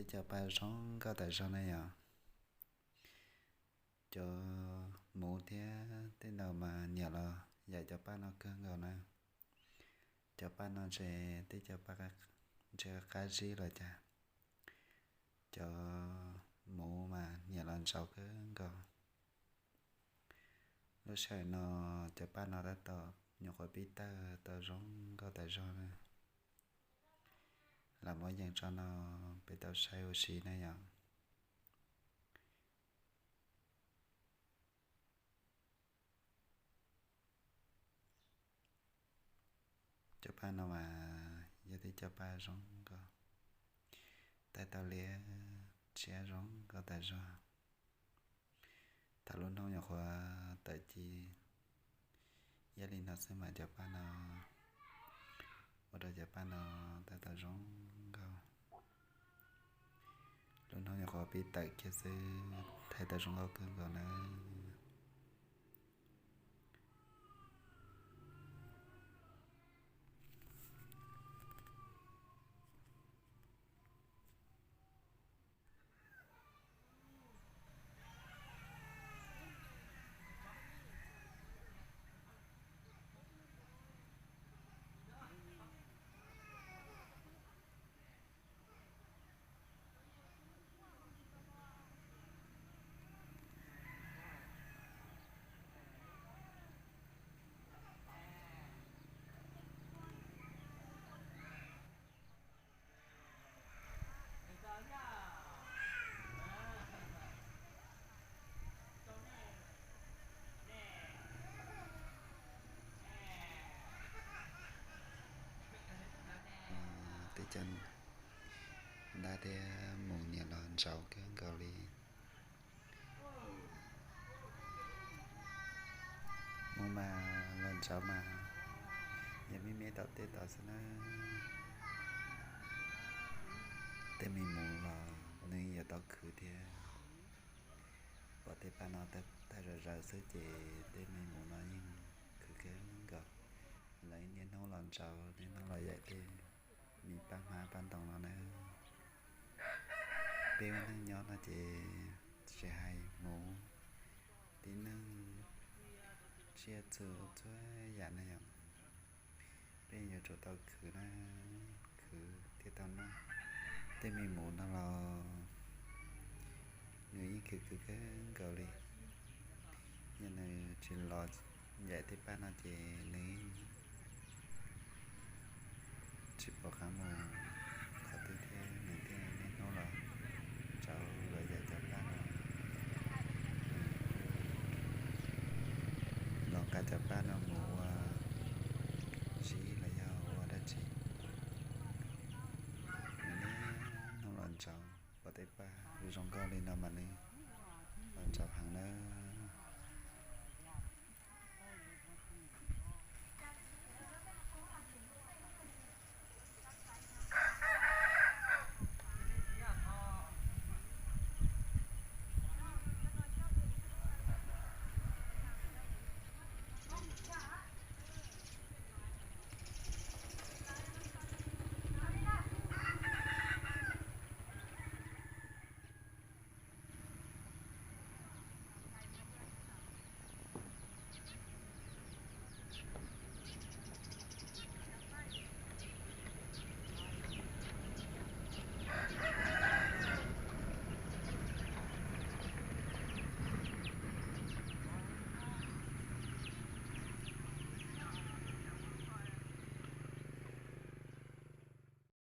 Tej cov paj zoo nkauj tas zog na yom. Cov muv thiab tej ntawd mas nyiam los yaim cov paj no kawg nkaus na. Cov paj no ntshe tej cov paj ntshe qab zib los cas. Cov muv mas nyiam los ntsaum kawg nkaus. Lub sij hawm no cov paj no tab tom nyuam qhuav pib tawg tau zoo nkauj tas zog na. Lam muab yees tso no peb tau saib ua si na yom. Cov paj no mas yog tej cov paj zoo nkauj, tawg tau liab tshiab zoo nkauj tas zog. Thaum lub hnub nyuam qhuav tawm ci ib yam li no xwb mas cov paj no, ua rau cov paj no tawg tau zoo nkauj. Lub hnub nyuam qhuav pib tawm kiag xwb thaij tau zoo nkauj kawg nkaus nawb. Tej cov ntab thiab mus nyiam los ntsaum kawg nkaus li. Mus mas los ntsaum mas yog me me tom tej tod xwb na. Tej me mus los nws yuav tau khwv thiab. Pom tej paj no tawg zom zaws xwb ces tej me mus no yeej khwv kawg nkaus. Lawv niaj hnub los ntsaum niaj hnub los yaim tej me paj hmab paj ntoo no na. Peb ua neej nyob no ces tsis hais mus tib neeg tsiaj txhu txhua yam na yom, peb yuav tsum tau khwv na, khwv thiaj tau noj. Tej me mus no los nws yeej khwv khwv kawg nkaus li. Yog nws tsis los yaim tej paj no ces nws tsis pom qab mus qhov twg thiab, nws thiaj niaj hnub los ntsaum los yaim cov paj no, los nqa cov paj no mus ua zib los yog ua dab tsi. Nws niaj hnub los ntsaum, pom tej paj zoo nkauj li no mas nws los ntsaum heev na.